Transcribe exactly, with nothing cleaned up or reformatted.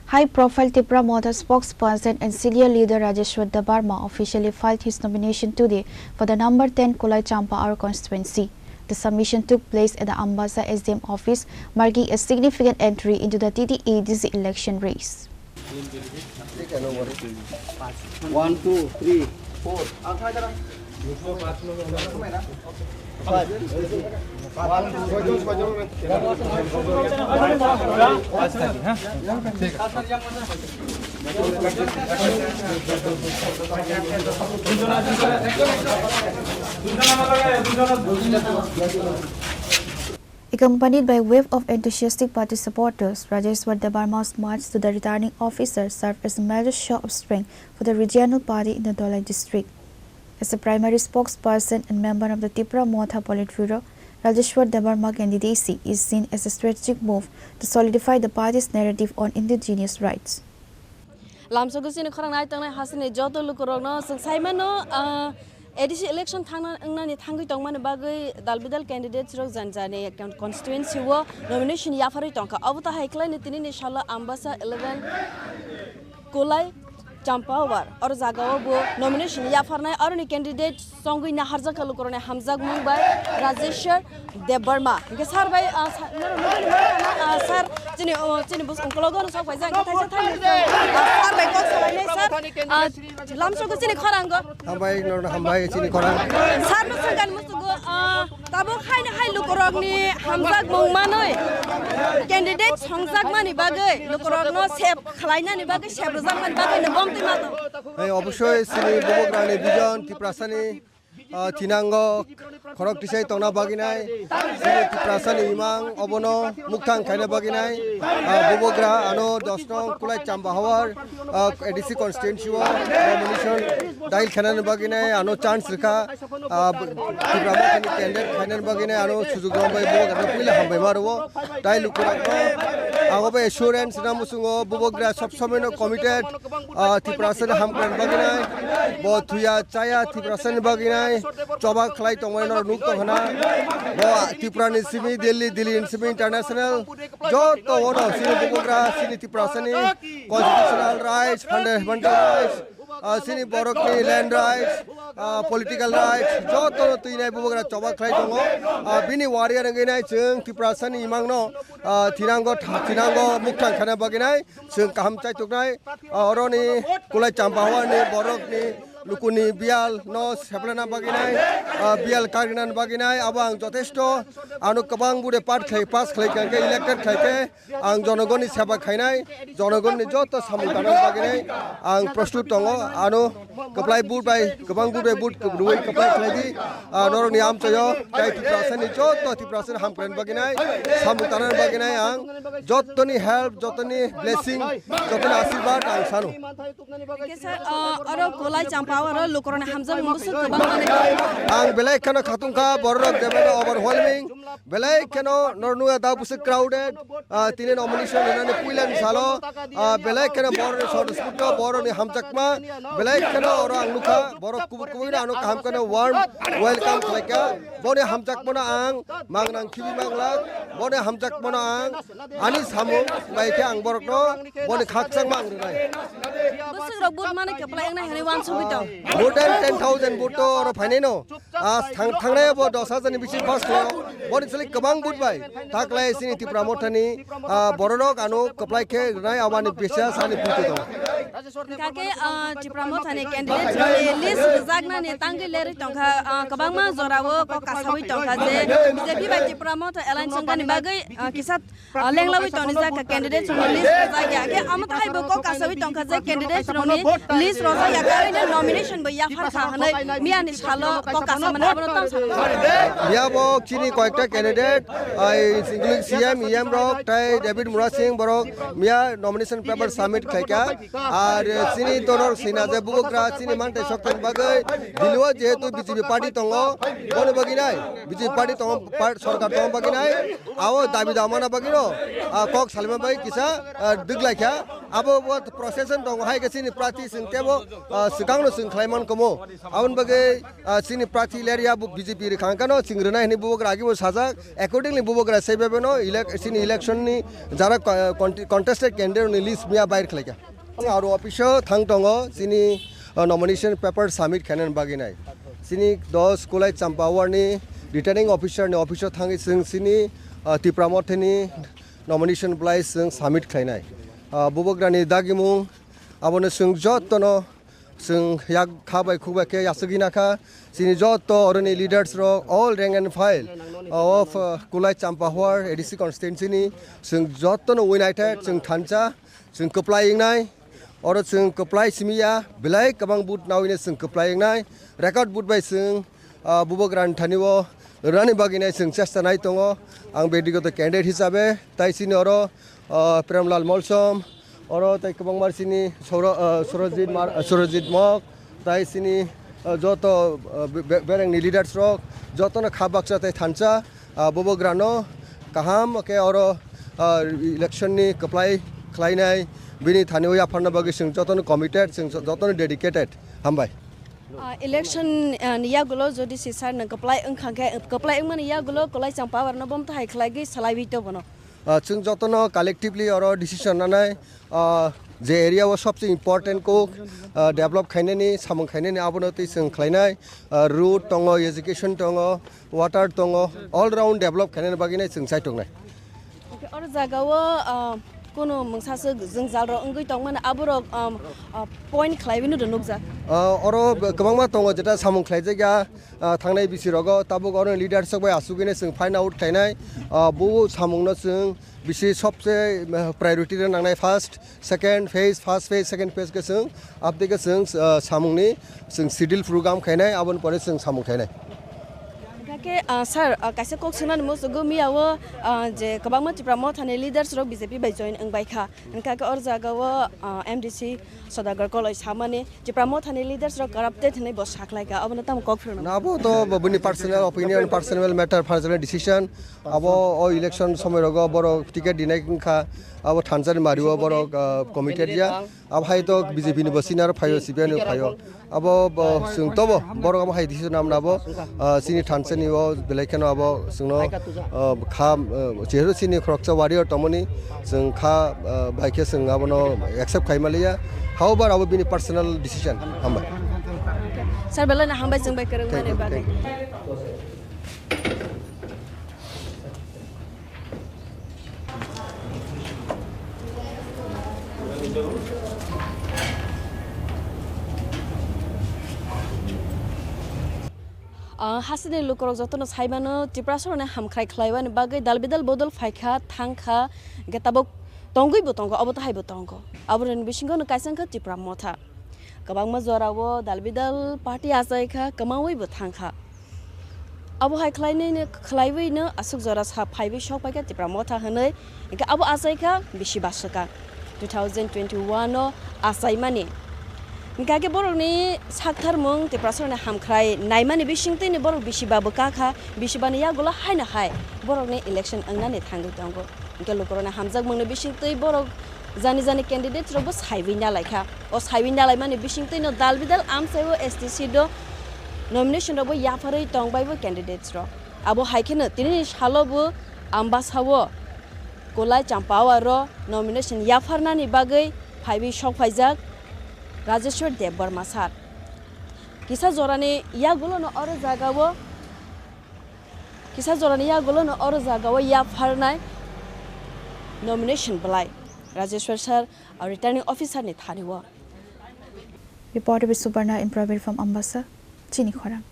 High-profile Tipra Motha spokesperson and senior leader Rajeshwar Debbarma officially filed his nomination today for the number ten Kolai Champawar constituency. The submission took place at the Ambassa S D M office, marking a significant entry into the T T A D C election race. One, two, three, four. Accompanied by wave of enthusiastic party supporters, Rajeshwar Debbarma's march to the returning officer served as a major show of strength for the regional party in the Dholai district. As a primary spokesperson and member of the Tipra Motha Politburo, Rajeshwar Debbarma candidacy is seen as a strategic move to solidify the party's narrative on indigenous rights. Lamsogo chini khorang nai tongnai hasini joto lukurokno chwng sai mano, ah, A D C election thangna wngnani thangwi tongmani bagwi dal bidal candidates rok jani jani constituency o nomination yapharwi tongkha. Obo tahai khlaini tinini salo Ambassa eleven Kolai Champawar oro jagao bo nomination yapharnai, oroni candidate chongwi naharjakha lukurokni hamjakmung bai Rajeshwar Debbarma. Hingke sir bai, ah, sa-, norok nugwi mano, ah, sir, chini, oh, chini bus ungkologo no sok paijak, hingke thaisa thani, ah, sir bai kok salainai, sir. Ah, lamsogo chini khorango. Hambai, norno hambai, chini khorang. Sir no sangkan musugo, ah, tabuk haino hai lukurokni hamjakmung manwi candidate songjak mani bagwi, lukurokno sep khlainani bagwi, sep rwjakmani bagwi no bomtwi mato. Hey, obossoi chini bubagrani vision, Tiprasani ah, thinango khorok tisai tongna baginai, chini Tiprasani imang obono mukthang khaina baginai, ah, bubagra ano dos nong Kolai Champawar, ah, A D C constituency o nomination dail khainani baginai, ano chance rikha, ah, Tipra Mothani candidate khainani baginai, ano sujuk rwmbai bubagrano puila hambai ma rwo, tai lukurokno ang obo assurance rwna muchungo bubagra sob somoino committed, ah, Tiprasani hamkrai baginai, bo thuya chaya Tiprasani baginai, choba khlai tongmani norok nuk tong hana. Bo Tripurani simi Delhi, Delhi simi international. Joto ono chini bubagra, chini Tiprasani constitutional rights, fundamental rights, ah, chini borokni land rights, ah, political rights, joto no twinai bubagra choba khlai tongo. Ah, bini warrior wngwi nai chwng Tiprasani imangno, ah, thinango, tha-, thinango mukthang khana baginai. Chwng kaham chaituknai, ah, oroni Kolai Champawani borokni lukuni biyal no seplana baginai, ah, biyal kargna baginai, abo ang jotesto ano kwbang bude part khlai, pass khlai kha khe, elected khlai khe, ang jonogonni seba khainai, jonogonni joto samung tanna baginai ang prostut tongo, ano kwplai vote bai, kwbang vote bai vote rwui kwplai khlai di, ah, norokni amchaio, tai Tiprasani joto Tiprasani hamkrai baginai, samung tanna baginai ang, jotoni help, jotoni blessing, jotoni asirwad ang sano. Hingke sir, ah, oro Kolai Champawar oro lukurokni hamjakmung bwswk kwbang manwi. Ang belai kheno khatungkha, bororok jebeno overwhelming, belai kheno nornua da bwswk crowded, ah, tini nomination rwnani puilani salo, ah, belai kheno bororni sodosputo, bororni hamjakma, belai kheno oro ang nukha, borok kubui kubui no ano kaham kheno warm welcome khlaikha, boni hamjakmano ang mangnang khibi manglak, boni hamjakmano ang ani samung bai khe ang borokno boni khakchangma ang rwnai. Bwswk rok vote mani kwplai wngnai hinwi uansugwi tong. More than ten thousand vote to oro phainai no. Ah, thang-, thangnai bo dos hajar ni bisi pass khlaio. Boni chwlwi kwbang vote bai. Taklai chini Tipra Mothani, ah, bororok ano kwplai khe rwnai aboni bisas ani vote tong. Hingkha khe, ah, Tipra Mothani candidate rokni list rwjaknani tangwi lerwi tongkha, ah, kwbangma jorao kok kasawi tongkha je B J P bai Tipra Motha alliance wngkani bagwi, ah, kisa, ah, lenglawi tonijak kha candidate rokni list rwjakya. Khe amo tahai bo kok kasawi tongkha je candidate rokni list rwjakya, karwi nomination bo yaphar kha hwnwi miyani salo kok kasamani abono tamo sakha. Phiya bo chini koyekta candidate, ah, including C M, E M rok, tai David Murasing borok miya nomination paper submit khlaikha. Ar chini doror sina je bubagra chini mangtai sokthani bagwi Delhi o jehetu B J P party tongo, boni bagwi nai, B J P party tongo, par-, sorkar tongo bagwi nai, ao dabi damana bagwi no, ah, kok salima bagwi kisa, ah, dwglaikha. Abo bo procession tongo, hai khe chini prarthi chwng tebo, ah, swkangno chwng khlai man komo. Aboni bagwi, ah, chini prarthi ler ya bo B J P rwkha hwnkhe no chwng rwnai hwnwi bubagra agi bo sajak. Accordingly bubagra sai bai no elec-, chini election ni jara co-, conte-, contested candidate ni list miya bair khlaikha. Aro office o thang tongo chini, ah, nomination paper submit khainani bagwi nai. Chini dos Kulai Champa ward ni returning officer ni office o thangwi chwng chini, ah, Tipra Motha ni nomination belai chwng submit khlainai. Ah, bubagrani dagimung abono chwng jotono chwng yak kha bai khuk bai khe yachagwi nakha. Chini joto oroni leaders rok, all rank and file of, uh, Kulai Champa ward A D C constituency ni chwng jotono united, chwng thansa, chwng kwplai wngnai. Oro chwng kwplai simi ya, belai kwbang vote nawi no chwng kwplai wngnai. Record vote bai chwng, ah, bubagrani thani o rwnani bagwi nai chwng chesta nai tongo. Ang bektigoto candidate hisabe, tai chini oro, ah, Premlal Molsom, oro tai kwbangma chini Soro-, ah, Surojit Mar-, ah, Surojit Mok, tai chini, ah, joto, ah, be-, be-, berengni leaders rok, jotono kha baksa tai thansa, ah, bubagrano kaham khe oro, ah, election ni kwplai khlainai, bini thani o yapharna bagwi chwng jotono committed, chwng jotono dedicated. Hambai. Ah, election, ah, ni yagulo jodi si sir nang kwplai wngkha khe, kwplai wngmani yagulo Kulai Champa ward no bom tahai khlaigwi salaiwi to bono. Ah, chwng jotono collectively oro decision nanai, ah, je area o sobse important kok, ah, develop khainani, samung khainani abono twi chwng khlainai, ah, road tongo, education tongo, water tongo, all round develop khainani bagwi nai chwng chai tongnai. Hwnkhe oro jaga o, ah, kunu mungsa se jwngjal rok wngwi tongmani aborok, um, ah, point khlaiwi no nukjak. Ah, oro kwbangma tongo jeta samung khlaijak ya, ah, thangnai bisi rogo tabuk oro leaders rok bai asugwi no chwng find out khlainai, ah, bo samung no chwng bisi sobse, ah, priority rw nangnai first. Second phase, first phase, second phase khe chwng, abtwi khe chwng, ah, samungni chwng schedule program khainai, aboni pore chwng samung khainai. Hwnkhe, ah, sir, ah, kaisa kok swngnani muchungo miya o, ah, je kwbangma Tipra Mothani leaders rok B J P bai join wngbai kha. Hwnkhe o jaga o, ah, M D C Sodagar Koloi samani Tipra Mothani leaders rok corrupted hinwi bo saklaikha, abono tamo kok phirwno? Na, abo to bo-, bini personal opinion, personal matter, personal decision. Abo o election somoi rogo borok ticket dinai wngkha, abo thansani mario borok, ah, committed ya. Abo hai to B J P ni bo senior phaio, C P I ni phaio. Abo bo chwng tobo borok abo hai decision namna abo, ah, chini thansani o belai kheno abo chwngno, ah, kha, ah, jehetu chini khoroksa warrior tongmani chwng kha, ah, bai khe chwng abono accept khai maliya. However, abo bini personal decision. Hambai. Sir, belai no hambai chwng bai kwrwng mani bagwi. Ah, hasteni lukurok jotono saimano Tiprasarokni hamkhrai khlaiwani bagwi dal bidal bodol phaikha, thangkha, hwnkhe tabuk tongwibo tongo, obo to haibo tongo. Aborokni bisingo no kaisa wngkha Tipra Motha. Kwbangma jorao dal bidal party achaikha, kwmawibo thangkha. Abo hai khlainai no, khlaiwi no aswk jora sa phaiwi sok paikha Tipra Motha hwnwi, hwnkhe abo achaikha bisi baswkang two thousand twenty-one o achaimani. Hwnkhe khe borokni saktharmung Tiprasarokni hamkhrai naimani bisingtwini borok bisiba bwkakha, bisibani yagulo haino hai borokni election wngnani thangwi tongo. Hwnkhe lukurokni hamjakmungni bisingtwi borok jani jani candidate rokbo saiwi nalaikha. O saiwi nalaimani bisingtwino dal bidal amchaio S T C do nomination rokbo yapharwi tongbaibo candidates rok. Abo hai kheno tinini salobo Ambasao Kulai Champawaro nomination yapharnani bagwi phaiwi sokphaijak Rajeshwar Debbarma sir. Kisa jorani yagulono oro jagao Kisa jorani yagulono oro jagao yapharnai nomination belai Rajeshwar sir, returning officer ni thani o. Reporter Bisubarna in private from Ambasa, chini khorang.